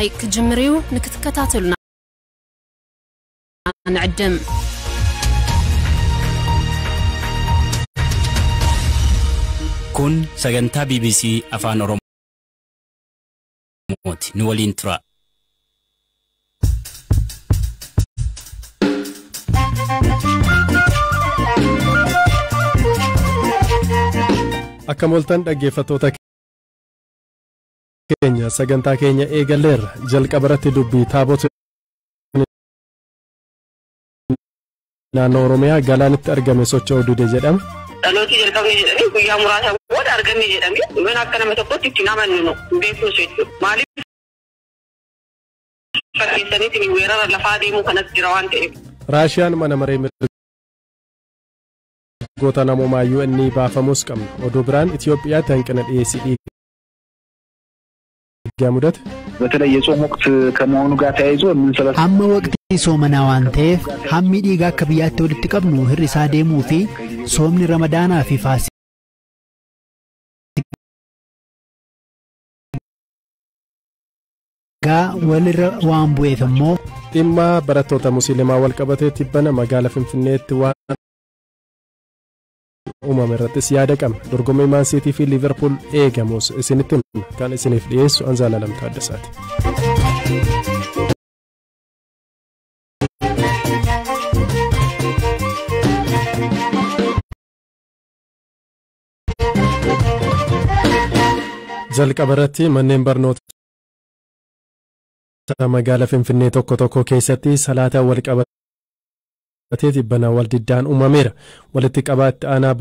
ደቃይቅ ክጅምር እዩ። ንክትከታተሉና ንዕድም። Kun sagantaa BBC Afaan Oromooti. Nu waliin tura. Akka mooltan dhaggeeffattoota keenya, sagantaa keenya eegalleerra. Jalqaba irratti dubbii taabota naannoo Oromiyaa Galaanitti argame socho'uu dide jedhama. Dhalooti jalqabne jedhanii guyyaa muraasa booda arganne jedhamee mana akka nama tokkotti ittiin amannu nu beeknus jechuudha. Maaliif fakkeessaniitiin weerara lafaa deemuu kanas jira waan ta'eef. Raashiyaan mana maree mirgoota namoomaa UN baafamus qabna. Oduu biraan Itoophiyaatti hanqina dhiyeessii dhiigaa mudate. በተለይ የጾም ወቅት ከመሆኑ ጋር ተያይዞ የምንሰበ Amma waqtii soomanaa waan ta'eef hammi dhiigaa akka biyyaatti walitti qabnu hir'isaa deemuu fi soomni Ramadaanaa fi Faasigaa walirra waan bu'eef immoo Dhimma barattoota musliimaa wal qabatee tibbana magaalaa Finfinneetti waan uumame irrattis yaada qabna. Dorgommii Maan Siitii fi Liiverpuul eegamus isinitti himna. Kan isiniif dhiyeessu Anzaalaa Taaddasaati. Jalqaba irratti manneen barnoota magaalaa Finfinnee tokko tokko keessatti salaata wal qabatee tibbana wal diddaan uumameera. Walitti qabaa itti aanaa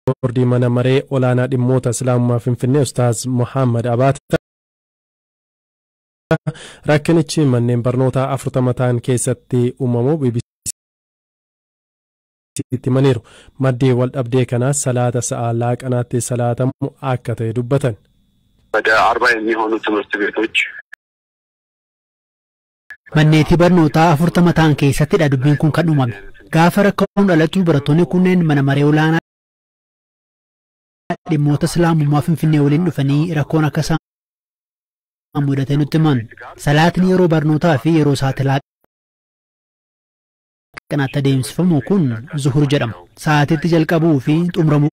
boordii mana maree olaanaa dhimmoota Islaamummaa Finfinnee Ustaaz Muhammad Abaata rakkinichi manneen barnootaa 40 ta'an keessatti uumamuu BBCtti himaniiru. Maddii wal dhabdee kanaas salaata sa'a laaqanaatti salaatamu akka ta'e dubbatan. ወደ 40 የሚሆኑ ትምህርት ቤቶች Manneetii barnootaa 40 ta'an keessattidha dubbiin kun kan uumame. Gaafa rakkoon dhalatu barattoonni kunneen mana maree olaanaa dhimmoota Islaamummaa Finfinnee waliin dhufanii rakkoon akka isaan mudate nutti himan. Salaatni yeroo barnootaa fi yeroo sa'aatii laaqanaatti adeemsifamu kun zuhur jedhama. Sa'aatiitti jalqabuu fi xumuramuu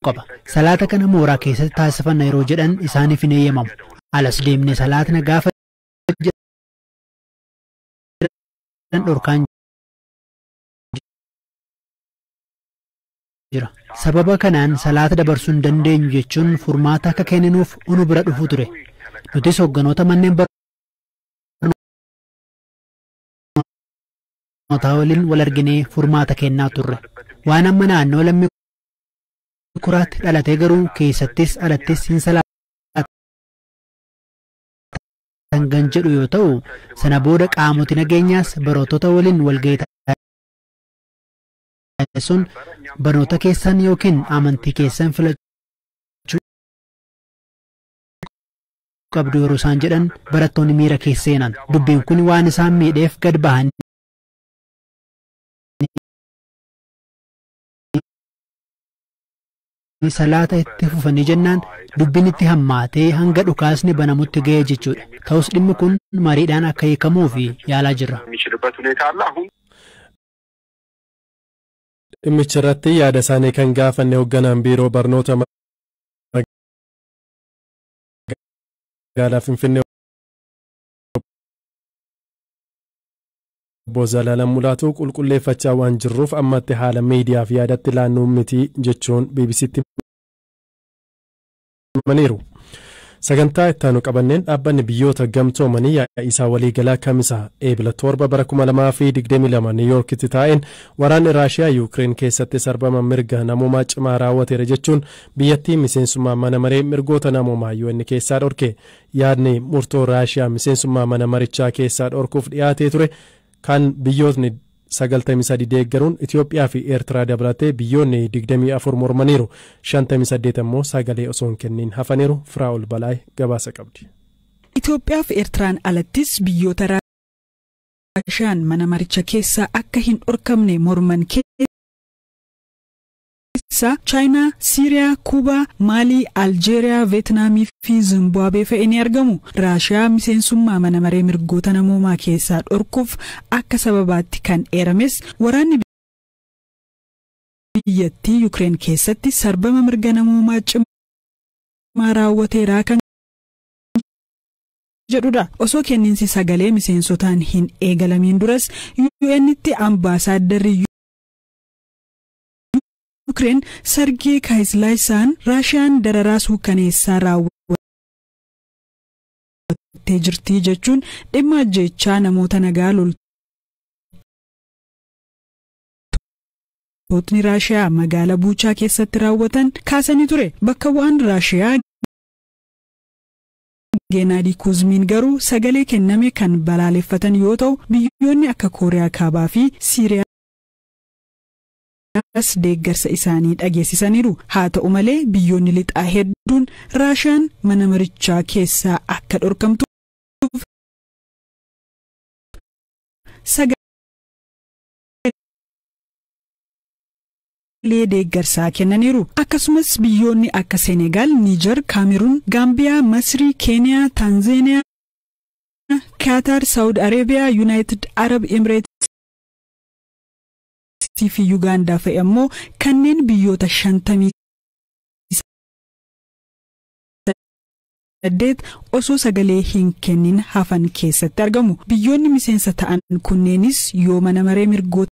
qaba. Salaata kana mooraa keessatti taasifanna yeroo jedhan isaaniif hin eeyyamamu. Alas deemnee salaatna gaafa jedhan dhorkaan jira. Sababa kanaan salaata dabarsuu hin dandeenyu jechuun furmaata akka kenninuuf unu bira dhufu ture. Nutis hogganoota manneen barnootaa waliin wal arginee furmaata kennaa turre. Waan amma naannoo Lammii Kuraatti dhalatee garuu keessattis alattis hin salaatan kan jedhu yoo ta'u, sana booda qaamoti nageenyaas barattoota waliin walgahii taasisuun barnoota keessan yookiin amantii keessan filachuu qabdu yeroo isaan jedhan barattoonni miira keessa seenan. Dubbiin kun waan isaan miidheef gad bahanii salaata itti fufanii jennaan dubbiin itti hammaatee hanga dhukaasni banamutti ga'e jechuudha. Ta'us dhimmi kun mariidhaan akka hiikamuuf yaalaa jirra. የሚችልበት ሁኔታ አለ። አሁን Dhimmicha irratti yaada isaanii kan gaafanne hoogganaan biiroo barnoota magaalaa Finfinnee obbo Zalaalam Mulaatuu qulqulleeffachaa waan jirruuf ammatti haala miidiyaaf yaadatti laannuu miti jechuun BBCtti himaniiru. Sagantaa itti aanu qabanneen dhaabbanni biyyoota gamtoomanii yaa'ii isaa waliigalaa Kamisa Eebila 7 bara 2022 Niiwuyoorkitti taa'een waraanni Raashiyaa Yuukireen keessatti sarbama mirga namoomaa cimaa raawwateera jechuun biyyattii miseensummaa mana maree mirgoota namoomaa UN keessaa dhorke. Yaadni murtoo Raashiyaa miseensummaa mana marichaa keessaa dhorkuuf dhiyaatee ture kan biyyootni 93 deeggaruun Itoophiyaa fi Eertiraa dabalatee biyyoonni 24 mormaniiru. 58 immoo sagalee osoo hin kennin hafaniiru. Firaa'ol Balaay gabaasa qabdi. Itoophiyaa fi Eertiraan alattis biyyoota Raashiyaan mana maricha keessaa akka hin dhorkamne morman Chaayinaa, Siiriyaa, Kuubaa, Maalii, Aljeeriyaa, Veetnaamii fi Zimbaabuwee fa'i ni argamu. Raashiyaa miseensummaa mana maree mirgoota namoomaa keessaa dhorkuuf akka sababaatti kan eerames waraanni biyyattii Yukireen keessatti sarbama mirga namoomaa cimaa raawwateera kan jedhudha. Osoo kenniinsi sagalee miseensotaan hin eegalamiin duras UN'tti ambaasaadarri Yukireen Sargee Kaayislaayisaan Raashiyaan dararaa suukaneessaa raawwattee jirti jechuun dhimma ajjeechaa namoota nagaa loltootni Raashiyaa magaalaa Buuchaa keessatti raawwatan kaasanii ture. Bakka bu'aan Raashiyaa Geenaadii Kuzmiin garuu sagalee kenname kan balaaleffatan yoo ta'u, biyyoonni akka Kooriyaa Kaabaa fi Siiriyaas deeggarsa isaanii dhageessisaniiru. Haa ta'u malee, biyyoonni lixaa hedduun Raashiyaan mana marichaa keessaa akka dhorkamtuuf sagalee deeggarsaa kennaniiru. Akkasumas biyyoonni akka Senegaal, Niijar, Kaameruun, Gaambiyaa, Masrii, Keeniyaa, Taanzeeniyaa, Kaataar, Saawud Areebiyaa, Yuunaayitid Arab Emireets fi Yugaandaa fa'i ammoo kanneen biyyoota 58 osoo sagalee hin kennin hafan keessatti argamu. Biyyoonni miseensa ta'an kunneenis yoo mana maree mirgoota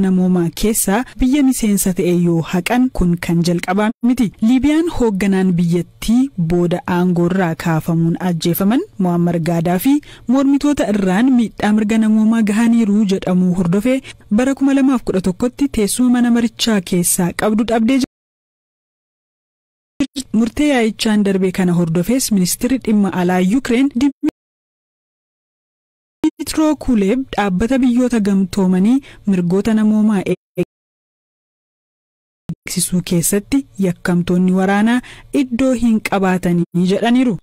namoomaa keessaa biyya miseensa ta'e yoo haqan kun kan jalqabaa miti. Liibiyaan hoogganaan biyyattii booda aangoorraa kaafamuun ajjeefaman Muammar Gaadaafi mormitoota irraan miidhaa mirga namoomaa gahaniiru jedhamuu hordofee bara 2011tti teessuma mana marichaa keessaa qabdu dhabdee. Murtee yaa'ichaan darbe kana hordofees ministeerri dhimma alaa Yukireen Dimitroo Kuleeb dhaabbata biyyoota gamtoomanii mirgoota namoomaa eegsisuu keessatti yakkamtoonni waraanaa iddoo hin qabaatanii jedhaniiru.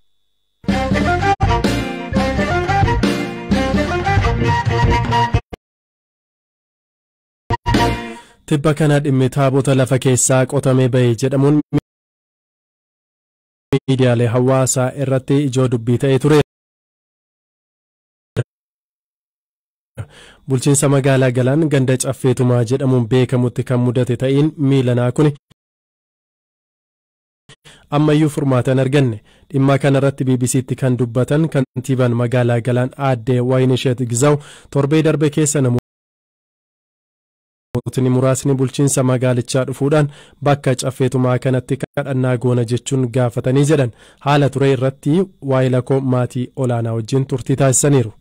Tibba kana dhimmi taabota lafa keessaa qotamee bahe jedhamuun miidiyaalee hawaasaa irratti ijoo dubbii ta'ee ture. Bulchiinsa magaalaa Galaan ganda Caffeetumaa jedhamuun beekamutti kan mudate ta'iin miilanaa kun ammayyuu furmaata hin arganne. Dhimma kanarratti BBC'tti kan dubbatan kantiibaan magaalaa Galaan aadde Wayinisheet Gizaw torbee darbe keessa namootni muraasni bulchiinsa magaalichaa dhufuudhaan bakka Caffeetumaa kanatti kadhannaa goona jechuun gaafatanii jedhan. Haala ture irratti waayilakoo maatii olaanaa wajjin turtii taasisaniiru.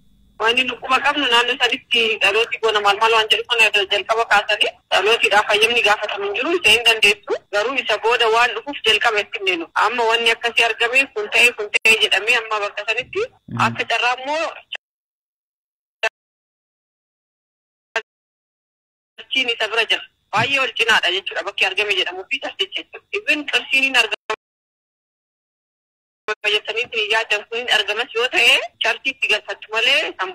Wanni nu quba qabnu, naannoo sanitti dhalooti goona maal maal waan jedhu kana jalqaba kaasanii, dhalootiidhaaf hayyamni gaafatamu hin jiru, isa hin dandeessu, garuu isa booda waan dhufuuf jalqaba itti himneenu. Amma wanni akkasii argame kun ta'e kun ta'e jedhamee, amma bakka sanitti akka carraa immoo achiin isa bira jira. Baay'ee wal cinaadha jechuudha bakki argame jedhamuu fi charchichi jechuudha. Ibin qarsiin hin argama jettanii yaadan kun hin argamas yoo ta'e, charchiitti galfattu malee san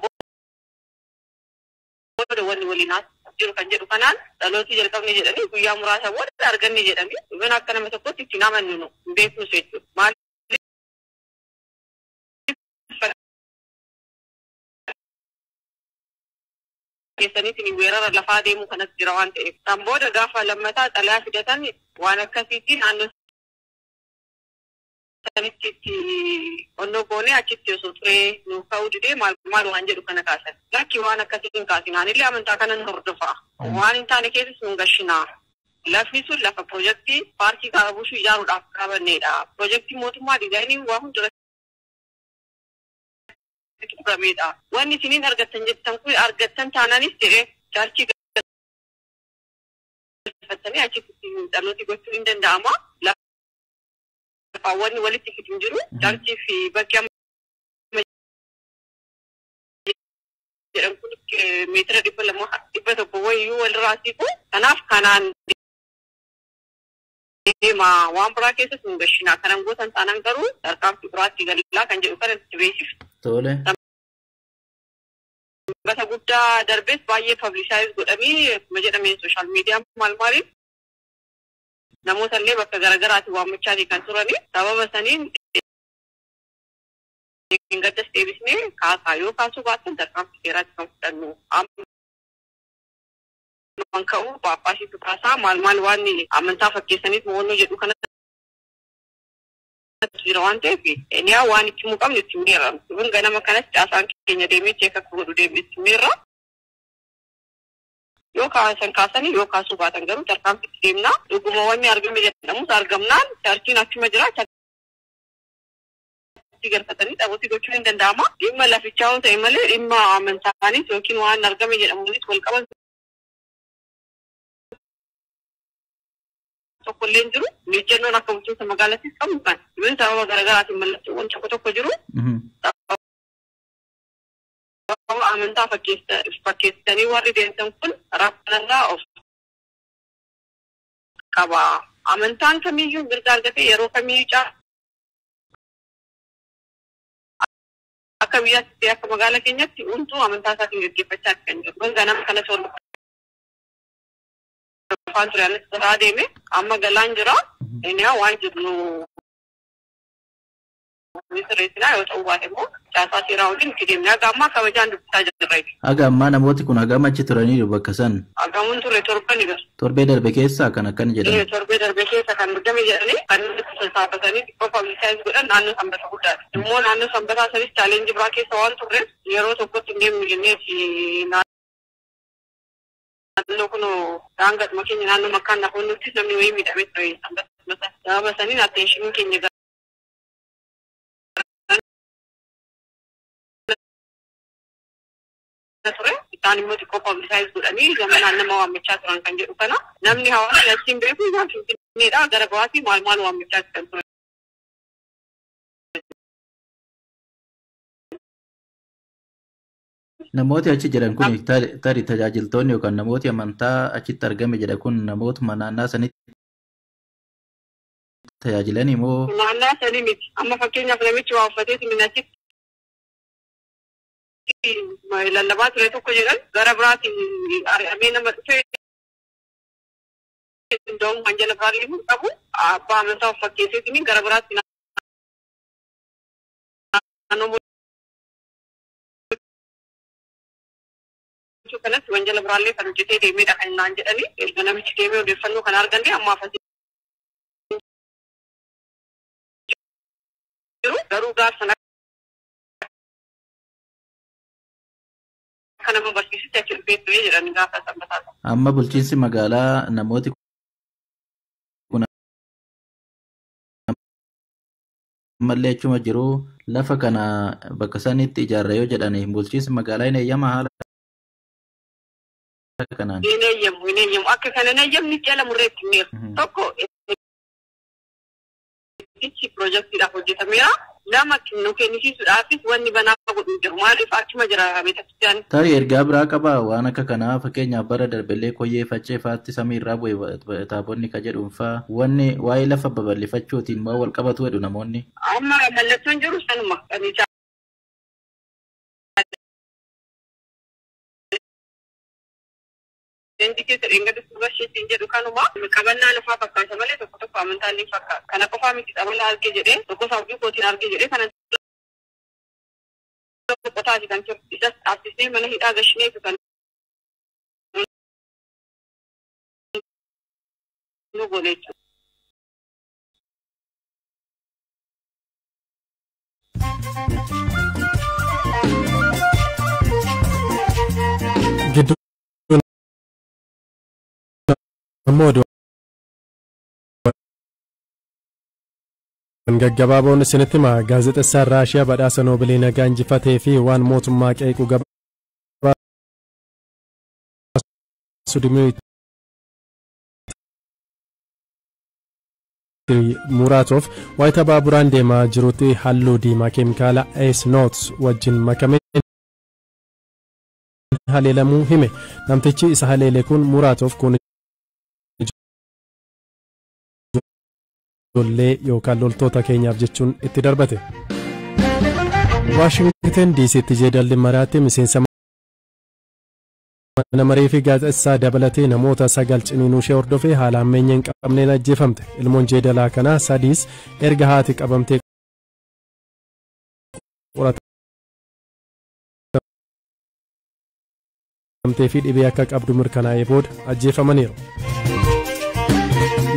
booda wanni waliin jiru kan jedhu kanaan dhalootii jalqabne jedhanii, guyyaa muraasa booda arganne jedhanii, ibin akka nama tokkotti itti amannu, nu hin beeknus jechuudha. Maaliif keessaniitiin weerara lafaa deemuu kanas jira waan ta'eef. San booda gaafa lammataa xalayaa fidatan, waan akkasiitti naannoo sanitti itti onnoo goonee achitti osoo turee nu ka'uu didee maal maal waan jedhu kana kaasan. Lakki, waan akkasii hin kaasin, anillee amantaa kanan hordofa. Waan hin taane keessas nun gashinaa. Lafni sun lafa piroojeektii paarkii Kaabushuu ijaaruudhaaf qabannedha. Piroojeektii mootummaa diizaayinii waa hunda xumuramedha. Wanni isiniin argattan jettan kun argattan taanaanis jedhee, charchii galfattanii achitti dhalooti gochuun hin danda'ama. Lafaawwan walitti fidu hin jiru. Charchii fi bakki amma jedhamu kun meetira 200, 100 wayyuu walirraa siiqu. Kanaaf kanaan deema, waan biraa keessas hin gashinaa. Kanan gootan taanaan garuu tarkaanfii biraatti galaa kan jedhu kana itti beeksiftu. Tole. Sanbata guddaa darbes baay'ee publicize godhamee akkuma jedhameen social media maal maaliin namoota illee bakka garaagaraatii waammachaati kan turani. Sababa saniin gaddas deebisnee kaasaa yoo kaasuu baatan tarkaanfii seeraatti kan fudhannu. Ammaan ka'u paappaasiitu kaasaa maal maal waan amantaa fakkeessaniif mo'annoo jedhu kana jira waan ta'eef niyaa waan itti himuu qabnu itti himeerra. Kun ganama kanas caasaan keenya deemee check akka godhu deemee itti himeerra. Yoo kaasan kaasanii yoo kaasuu baatan garuu tarkaanfii itti deemna. Dhuguma wanni argame jedhamus argamnaan churchiin achuma jira. Churchii galfatanii dhaabbatii gochuun hin danda'ama. Dhimma lafichaa yoo ta'e malee dhimma amantaanis yookiin waan argame jedhamuunis wal qaban tokkollee hin jiru. Miijannoon akka bulchiinsa magaalattis qabnu kan. Dhimmi sababa garaagaraatiin mallattoowwan tokko tokko jiru. Sababa amantaa fakkeessanii warri deemsan kun rakkanarraa of qaba. Amantaan kamiyyuu mirga argatee yeroo kamiyyuu caa akka biyyaatti akka magaalaa keenyatti hunduu amantaa isaatiin gaggeeffachaa kan jiru. Kun ganama kana soorata afaan ture anis biraa deeme amma galaan jira. Inni waan jirnu sirreessinaa yoo ta'uu baate immoo caasaa seeraa wajjin itti deemne. Haga ammaa kabajaan dubbisaa jirra. Haga ammaa namooti kun hagam achi turaniiru bakka san? Hagamuun ture torban gara. Torbee darbe keessaa kan akkana jedhan. Torbee darbe keessa kan argame jedhanii kan sassaabatanii xiqqoo publicize godhan naannoo sanbata guddaati. Immoo naannoo sanbataa sanis challenge biraa keessa waan turreef yeroo tokkotti hin deemnu jenneeti naannoo kun daangaadhuma keenya naannoo makkaan nafoonnuttis namni wayii miidhamee ture sanbata. Sababa saniin attention keenya ture. Isaan immoo xiqqoo publicize godhanii zamanaan nama waammachaa turan kan jedhu kana namni hawaasni achiin beeku isaan Finfinneedha gara ba'aatii maal maal waammachaa kan ture. Namooti achi jiran kun tarii tajaajiltoonni yookaan namooti amantaa achitti argame jedha kun namootuma naannaa sanitti tajaajilan immoo. Naannaa sanii miti. Amma fakkeenyaaf namichi waa uffatee achitti lallabaa ture tokko jedhan gara biraatiin ari'amee nama dhufe nda'uun kan jala biraallee hin qabu abbaa amantaa of fakkeesseetiin gara biraatti naannoo kanatti wanjala biraallee kan hojjetee deemedha kan naan jedhani erga namichi deemee odeeffannoo kana arganne ammaaf asii jiru garuu gaaf sana akka nama barsiisutti achi dhufee ture jedhan gaafa sanbataa. Amma bulchiinsi magaalaa namooti kun ammallee achuma jiru lafa kana bakka sanitti ijaarra yoo jedhan bulchiinsi magaalaa hin eeyyama haala kanaan. Hin eeyyamu hin eeyyamu akka kana hin eeyyamni jala murreetti miira. Tokko itti piroojeektiidhaaf hojjetameera. Lama nu kennisiisuudhaafis wanni banaa godhu jiru. Maaliif achuma jira beeksisaan. Tarii ergaa biraa qabaa waan akka kanaa fakkeenyaaf bara darbellee koyyee faccee faatti samii irraa bu'e taabonni ka jedhuun faa wanni waa'ee lafa babal'ifachuutiin waan wal qabatu jedhu namoonni. Amma mallattoon jiru sanuma. Leenji keessa dheengadda suuraa isheetiin jedhu kanuma qabannaa lafaa fakkaata malee tokko tokko amantaan ni fakkaata. Kana qofaa miti xabalaa argee jedhee tokko saabduu kootiin argee jedhee kana qotaati kan jiru. Isas dhaabsisnee mana hidhaa gashinee kan nu goone jechuudha. Gidduu ammoo gaggabaaboon isinitti hima. Gaazexeessaan Raashiyaa badhaasa Noobilii nagaa injifatee fi waan mootummaa qeequ gabaasu Dimiitrii Muraatoof wayita baaburaan deemaa jirutti halluu diimaa keemikaala Ace Notes wajjin makame haleelamuu hime. Namtichi isa haleele kun Muraatoof kun ijoollee yookaan loltoota keenyaaf jechuun itti darbate. Waashingtan DC'tti jeedalli maraatti miseensa Mana maree fi gaazexessaa dabalatee namoota 9 ciniinuu ishee hordofee haala hammeenya hin qabneen ajjeefamte. Ilmoon jeedalaa kanaa sadiis erga haati qabamtee qoratamtee fi dhibee akka qabdu mirkanaa'ee booda ajjeefamaniiru.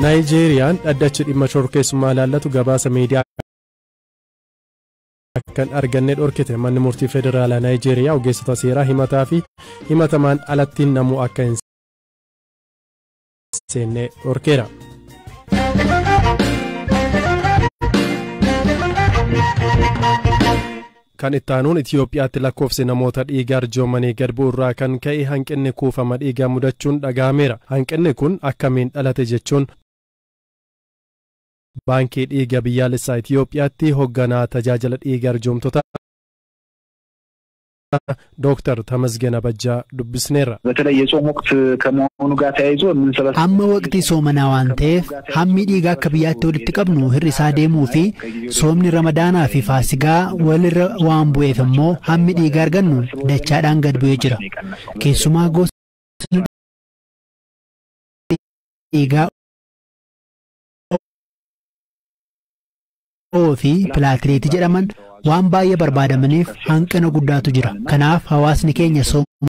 Naayijeeriyaan dhaddachi dhimma shororkeessummaa ilaallatu gabaasa miidiyaa kan arganne dhorkite. Manni murtii federaalaa Naayijeeriyaa ogeessota seeraa himataa fi himatamaan alattiin namuu akka hin seenne dhorkeera. Kan itti aanuun Itiyoophiyaatti lakkoofsi namoota dhiiga arjoomanii gad bu'u irraa kan ka'e hanqinni kuufama dhiigaa mudachuun dhaga'ameera. Hanqinni kun akkamiin dhalate jechuun Baankii Dhiiga Biyyaalessaa Itiyoophiyaatti hoogganaa tajaajila dhiiga arjoomtotaa Dooktar Tamasgeen Abajjaa dubbisneerra. በተለይ የጾም ወቅት ከመሆኑ ጋር ተያይዞ የምንሰበስ Amma waqtii soomanaa waan ta'eef hammi dhiigaa akka biyyaatti walitti qabnu hir'isaa deemuu fi soomni Ramadaanaa fi Faasigaa walirra waan bu'eef immoo hammi dhiigaa argannu dachaadhaan gad bu'ee jira. Keessumaa gosni dhiigaa O fi pilaatileetii jedhaman waan baay'ee barbaadamaniif hanqina guddaatu jira. Kanaaf hawaasni keenya sooma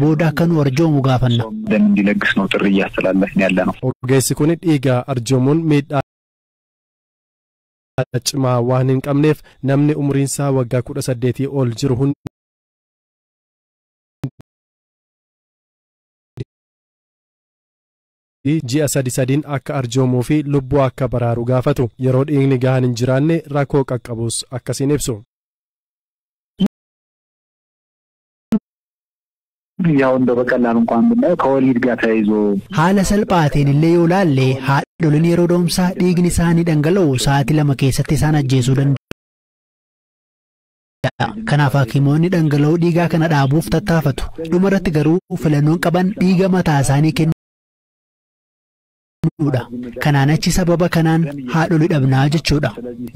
booda akka nu arjoomu gaafanna. ደም እንዲለግስ ነው ጥሪ እያስተላለፍን ያለ ነው። Ogeessi kun dhiiga arjoomuun miidhaa cimaa waan hin qabneef namni umriin isaa waggaa 18 ol jiru hundi ji'a sadi sadiin akka arjoomuu fi lubbuu akka baraaru gaafatu. Yeroo dhiigni gahaan hin jiraanne rakkoo qaqqabus akkasiin ibsu. ያው እንደው በቀላሉ እንኳን ብናየው ከወሊድ ጋር ተያይዞ Haala salphaatiin illee yoo laalle haadholiin yeroo da'umsaa dhiigni isaanii dhangala'u sa'aatii 2 keessatti isaan ajjeesuu danda'a. Kanaaf hakiimoonni dhangala'oo dhiigaa kana dhaabuuf tattaafatu. Dhumarratti garuu filannoon qaban dhiiga mataa isaanii kennuudha. Kanaan achi sababa kanaan haadholii dhabnaa jechuudha.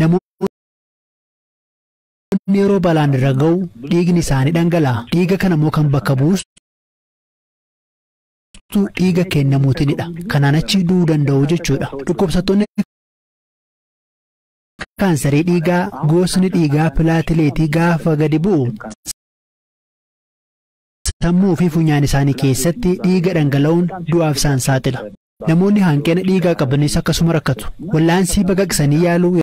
Namoonni yeroo balaan irra ga'u dhiigni isaanii dhangala'a. Dhiiga kana immoo kan bakka buusu dhiiga kennamuutinidha. Kanaan achi du'uu danda'u jechuudha. Dhukkubsattoonni kaansarii dhiigaa gosni dhiigaa pilaatileetii gaafa gadi bu'u sammuu fi funyaan isaanii keessatti dhiiga dhangala'uun du'aaf isaan saaxila. Namoonni hanqina dhiigaa qabanis akkasuma rakkatu. Wallaansii baqaqsanii yaaluu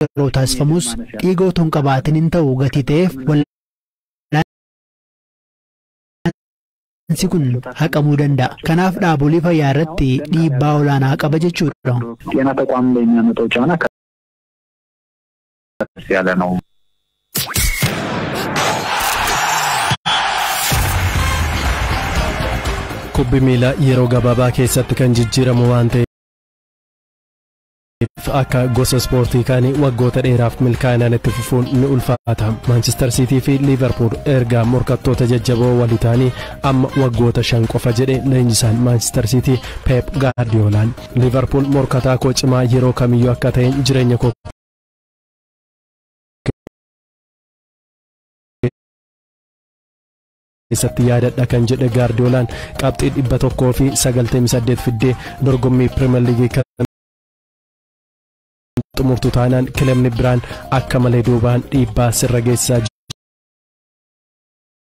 yeroo taasifamus dhiiga otoo hin qabaatin hin ta'u gatii ta'eef wallaansii kun haqamuu danda'a. Kanaaf dhaabolee fayyaa irratti dhiibbaa olaanaa qaba jechuudha. ጤና ተቋም ላይ የሚያመጣው ጫና ከፍ ያለ ነው። Kubbi miilaa yeroo gabaabaa keessatti kan jijjiiramu waan ta'eef akka gosa ispoortii kaanii waggoota dheeraaf milkaa'inaan itti fufuun ni ulfaata. Maanchister Siitii fi Liiverpuul erga morkattoota jajjaboo walii ta'anii amma waggoota 5 qofa jedhe leenjisaan Maanchister Siitii Pep Gaardiyoolaan. Liiverpuul morkataa koo cimaa yeroo kamiyyuu akka ta'een jireenya koo keessatti yaadadha kan jedhe Gaardiyoolaan qabxii 198 fiddee dorgommii Pirimeer Liigii kan xumurtu taanaan kilabni biraan akka malee duubaan dhiibbaa sirra geessisaa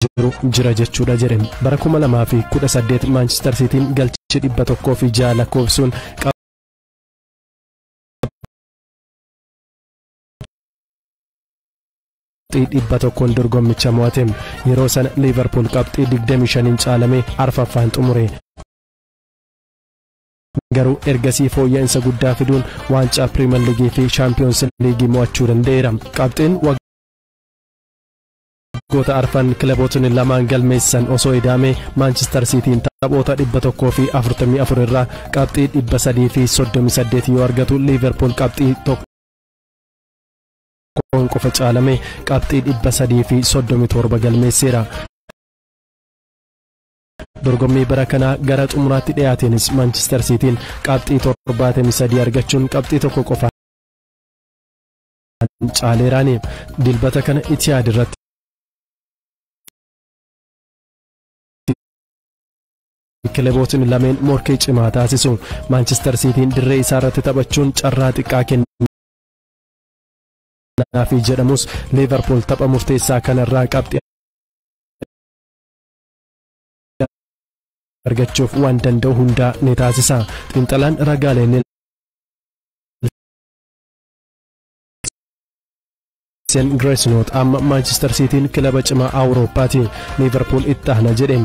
jiru jira jechuudha jedhe. Bara 2018 Maanchister Siitiin galchii 106 lakkoofsuun qabxii 100 dorgommicha mo'ate. Yeroo sana Liiverpuul qabxii 25 caalamee arfaffaan xumure. Garuu ergasii fooyya'insa guddaa fiduun waancaa Pirimeer Liigii fi Shaampiyoons Liigii mo'achuu danda'eera. Qabxiin waggoota arfan kilabootni lamaan galmeessan osoo idaamee Maanchister Siitiin taphoota 144 irraa qabxii 338 yoo argatu Liiverpuul qabxii tokkoon qofa caalamee qabxii 337 galmeesseera. Dorgommii bara kanaa gara xumuraatti dhiyaateenis Maanchister Siitiin qabxii 73 argachuun qabxii tokko qofaan caaleeraani. Dilbata kana Itiyaad irratti Kilabootni lameen morkii cimaa taasisu. Maanchister Siitiin dirree isaa irratti taphachuun carraa xiqqaa kennaafi jedhamus, Liivarpuul tapha murteessaa kanarraa qabxii argachuuf waan danda'u hundaa ni taasisa. Xiinxalaan ragaalee Nielsen Gireesnoot amma Maanchister Siitiin kilaba cimaa Awurooppaati. Liivarpuul itti aana jedhe.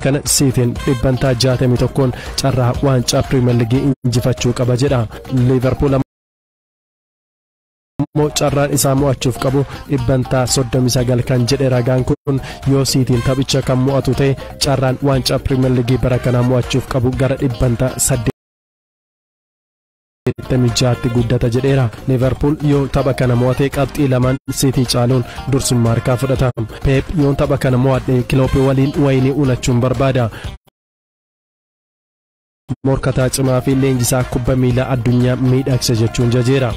Kana Siitiin dhibbantaa 61n carraa waancaa Piriimeer Liigii injifachuu qaba jedha. Liivarpuul ammoo carraan isaa mo'achuuf qabu dhibbantaa 39 kan jedhe ragaan kun, yoo Siitiin taphicha kan mo'atu ta'e carraan waancaa Piriimeer Liigii bara kanaa mo'achuuf qabu gara dhibbantaa 86tti guddata jedheera. Liivarpuul yoo tapha kana mo'ate qabxii 2n Siitii caaluun dursummaa harkaa fudhata. Peep yoon tapha kana mo'adhe Kilooppii waliin wayinii ulachuun barbaada. Morkataa cimaa fi leenjisaa kubba miilaa addunyaa miidhagse jechuun jajeera.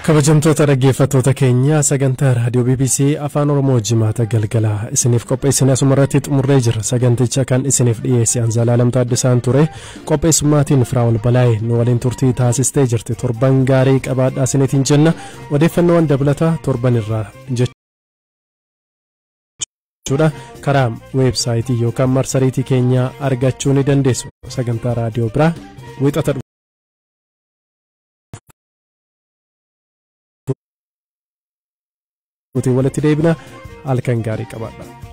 Kabajamtoota dhaggeeffattoota keenya, sagantaa raadiyoo BBC Afaan Oromoo jimaata galgalaa isiniif qopheessine asuma irratti xumurree jira. Saganticha kan isiniif dhiyeesse Anzalaalam Taaddasaan ture. Qopheessummaatiin Firaa'ol Balaayee nu waliin turtii taasistee jirti. Torban gaarii qabaadhaa isiniitiin jenna. Odeeffannoowwan dabalataa torban irraa jechuudha karaa weebsaayitii yookaan marsariitii keenyaa argachuu ni dandeessu. Sagantaa raadiyoo biraa wixata dhufuutiin walitti deebina. Halkan gaarii qabaadha.